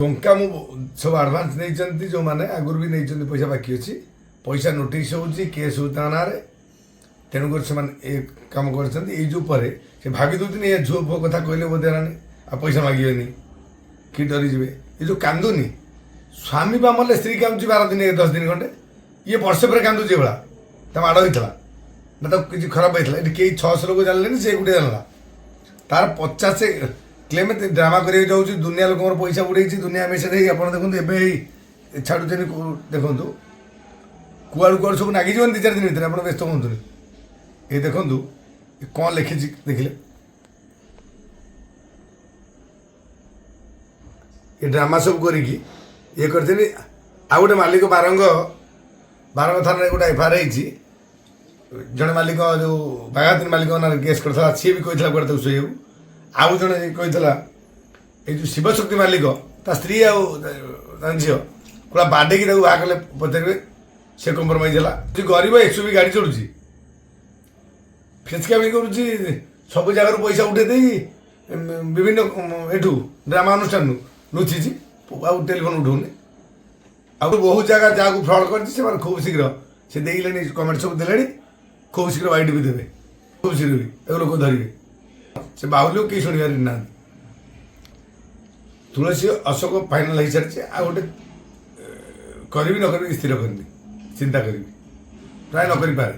ଟଙ୍କା ମୁଁ ସବୁ ଆଡ଼ଭାନ୍ସ ନେଇଛନ୍ତି, ଯେଉଁମାନେ ଆଗରୁ ବି ନେଇଛନ୍ତି, ପଇସା ବାକି ଅଛି। ପଇସା ନୋଟିସ୍ ହେଉଛି, କେସ୍ ହେଉଛି ତାଙ୍କ ନାଁରେ। ତେଣୁକରି ସେମାନେ ଏ କାମ କରିଛନ୍ତି। ଏଇ ଯେଉଁ ପରେ ସେ ଭାବି ଦେଉଛନ୍ତି, ଏ ଝିଅ ପୁଅ କଥା କହିଲେ ବୋଧେ ହେଲାନି, ଆଉ ପଇସା ମାଗିବେନି କି ଡରିଯିବେ। ଏ ଯେଉଁ କାନ୍ଦୁନି, ସ୍ୱାମୀ ବା ମଲେ ସ୍ତ୍ରୀ କାନ୍ଦୁଛି 12 ଦିନ, 10 ଦିନ ଖଣ୍ଡେ। ଇଏ ବର୍ଷେ ପରେ କାନ୍ଦୁଛି। ଏଭଳିଆ ତା ମାଡ଼ ହେଇଥିଲା ନା ତାକୁ କିଛି ଖରାପ ହେଇଥିଲା? ଏଠି କେହି 600 ଲୋକ ଜାଣିଲେନି, ସେ ଏକୁଟିଆ ଜାଣିଲା। ତାର 50 କ୍ଲେମ୍ ଡ୍ରାମା କରିବାକୁ ଯାଉଛି। ଦୁନିଆ ଲୋକଙ୍କର ପଇସା ବୁଡ଼େଇଛି, ଦୁନିଆ ମେସେଜ ହେଇ। ଆପଣ ଦେଖନ୍ତୁ, ଏବେ ଏଇ ଛାଡ଼ୁଛନ୍ତି, ଦେଖନ୍ତୁ କୁଆଡ଼ୁ କୁଆଡ଼ୁ ସବୁ ନାଗିଯିବନି 2-4 ଦିନ ଭିତରେ। ଆପଣ ବ୍ୟସ୍ତ ହୁଅନ୍ତୁନି। ଏ ଦେଖନ୍ତୁ, ଏ କ'ଣ ଲେଖିଛି ଦେଖିଲେ। ଏ ଡ୍ରାମା ସବୁ କରିକି ଇଏ କରିଛନ୍ତି। ଆଉ ଗୋଟେ ମାଲିକ ବାରଙ୍ଗ ଥାନାରେ ଗୋଟେ ଏଫଆଇଆର୍ ହେଇଛି। ଜଣେ ମାଲିକ ଯେଉଁ ବାଘାତିନ ମାଲିକ ନାଁରେ କେସ୍ କରିଥିଲା, ସିଏ ବି କହିଥିଲା କୁଆଡ଼େ ତାକୁ ଶୋଇବାକୁ। ଆଉ ଜଣେ କହିଥିଲା, ଏଇ ଯେଉଁ ଶିବଶକ୍ତି ମାଲିକ, ତା ସ୍ତ୍ରୀ ଆଉ ତା ଝିଅ ପୁରା ବାଡ଼େଇକି ତାକୁ ବାହା କଲେ। ପଚାରିବେ, ସେ କମ୍ପ୍ରମାଇଜ୍ ହେଲା। ସେ ଗରିବ ଏକ୍ସୟୁଭି ଗାଡ଼ି ଚଢ଼ୁଛି, ଫେଚକାମି କରୁଛି, ସବୁ ଜାଗାରୁ ପଇସା ଉଠେଇ ଦେଇ ବିଭିନ୍ନ ଏଠୁ ଡ୍ରାମା ଅନୁଷ୍ଠାନରୁ ଲୁଚିଛି, ଆଉ ଟେଲିଫୋନ୍ ଉଠଉନି। ଆଉ ବହୁତ ଜାଗା ଯାହାକୁ ଫ୍ରଡ୍ କରିଛି, ସେମାନେ ଖୁବ୍ ଶୀଘ୍ର ସେ ଦେଇଲେଣି, କମେଣ୍ଟ ସବୁ ଦେଲେଣି। ଖୁବ୍ ଶୀଘ୍ର ବାଇଟ୍ ବି ଦେବେ, ଖୁବ୍ ଶୀଘ୍ର ବି ତାକୁ ଲୋକ ଧରିବେ। ସେ ବାଉଲିକୁ କେହି ଶୁଣିବାର ନାହାନ୍ତି। ତୁଳସୀ ଅଶୋକ ଫାଇନାଲ ହେଇସାରିଛି। ଆଉ ଗୋଟେ କରିବି ନ କରିବି ସ୍ଥିର କରିନି, ଚିନ୍ତା କରିବି, ପ୍ରାୟ ନ କରିପାରେ।